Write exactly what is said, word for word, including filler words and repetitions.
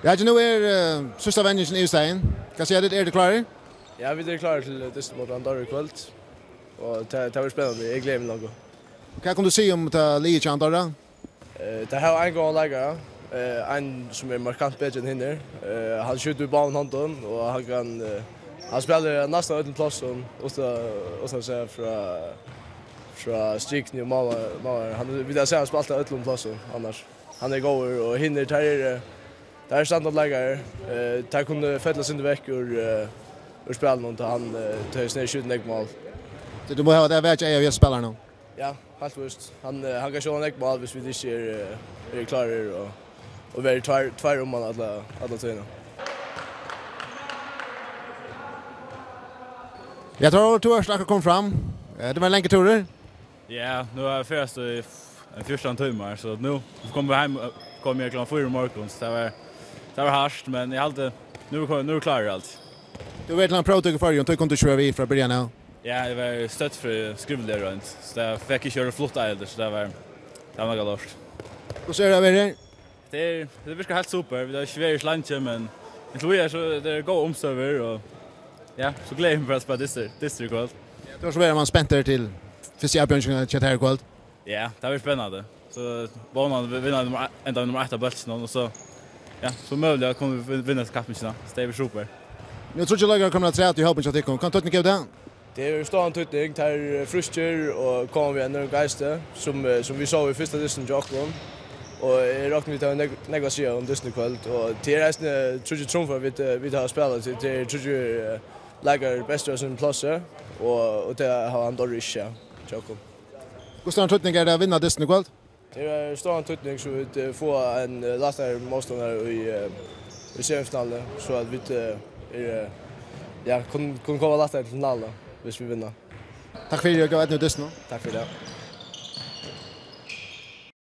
Ja, nú er uh, síðsta venjingin yvirstaðin. Hvat siga tit, eru tit klárir? Ja, vit eru klárir til dystin móti Andorra í kvøld. Og tað, tað verður spennandi, eg gleði meg longu. Hvat kanst tú siga um tað liðið hjá Andorra? Eh, tað hava ein góðan leikara, eh, ein sum er markant betri enn hinnir. Eh, hann skjýtur við báðum hondum, og hann kann, eh, hann spælir næstan øllum plássum, uttan, uttan at siga frá, frá strikuni og málar, málar. Hann, vit hava sæð hann spælt á øllum plássum annars. Hann er góður, og hinnir, teir eru, teir eru standardleikarar. Eh, teir kunnu fella seg vekk úr, eh, úr spælinum, tá hann, eh, tá hann skjýtur nógv mál. So tú má hava tað væl hjá spælarunum? Ja, heilt víst. Hann, eh, hann kann skjóta nógv mál, hvis vit ikki eru, eh, eru klárir og, og vera tveir, tveir um hann alla, alla tíðina. Ja, tú, tú ert akkurát komin fram. Eh, tað var ein langur túrur. Ja, nú havi eg ferðast í f-, ein fjúrtan tímar, so nú kom eg heim, eh, kom eg klokkan fýra í morgun, so tað var, tað var hart, men eg haldi, nú er, nú er klárur alt. Tú var til ein próvtøku í Føroyum, tú kundi ikki vera við frá byrjan av. Ja, eg var stødd fyri skrivliga roynd, so tað fekk ikki orðið flutt eitt, so tað var, tað var nakað lort. Hvussu er tað at vera her? Tað er, tað virkar heilt super. Vit hava ikki verið her so leingi, men inntil víðari, so tað eru góðar umstøður, og ja, so gleði eg meg bara at spæla dystir, dystir í kvøld. Ja, tú ert so verið, man spentur til fyrstu avbjóðingina hjá tær í kvøld. Ja, tað verður spennandi. So vónandi vi-, vinna nummer, enda nummer eitt av bólkinum, og so, ja, so møguliga kunnu vit vin-, vinna hesa kappingina. So tað verður super. Nú eru tríggir leikarar komnir afturat í hópin hjá tykkum. Hvønn týdning hevur tað? Tað hevur stóran týdning. Teir eru frískir og koma við einum geisti, sum, eh, sum vit sóu í fyrsta dystinum hjá okkum. Og eg rokni við, at tað hevur nógv, nógv at siga um dystin í kvøld. Og tað eru eisini tríggir trumfar, vit, eh, vit hava spælað til. Tað eru tríggir, eh, leikarar bestir á sínum plássi, og, og tað hava Andorra ikki, ja, hjá okkum. Hvussu stóran týdning er tað at vinna dystin í kvøld? Tað er stóran týdning, so vit, eh, fáa ein, eh, lættari mótstandara í, eh, í semifinaluni, so at vit, eh, er, eh, ja, kunnu, kunnu koma lættari til finaluna, hvis vit vinna. Takk fyri, og góða eydnu í dystinum. Takk fyri tað.